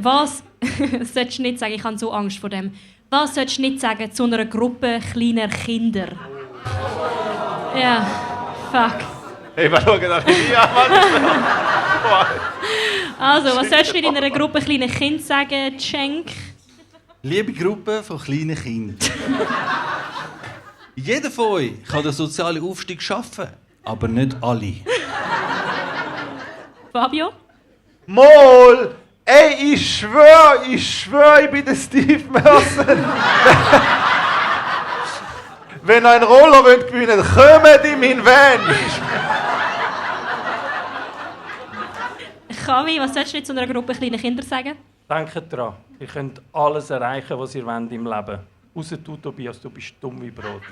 Was solltest du nicht sagen? Ich habe so Angst vor dem. Was solltest du nicht sagen zu einer Gruppe kleiner Kinder? Ja, fuck. Hey, wir schauen das nicht an, Mann. Also, was solltest du nicht in einer Gruppe kleiner Kinder sagen, Cenk? Liebe Gruppe von kleinen Kindern. Jeder von euch kann den sozialen Aufstieg schaffen, aber nicht alle. Fabio? Mol! Ey, ich schwör, ich bin der Steve Merson. Wenn ein Roller gewinnen will, kommt in meinen Van. Kavi, was solltest du nicht zu einer Gruppe kleiner Kinder sagen? Denkt dran, ihr könnt alles erreichen, was ihr wollt im Leben. Außer du, Tobias, du bist dumm wie Brot.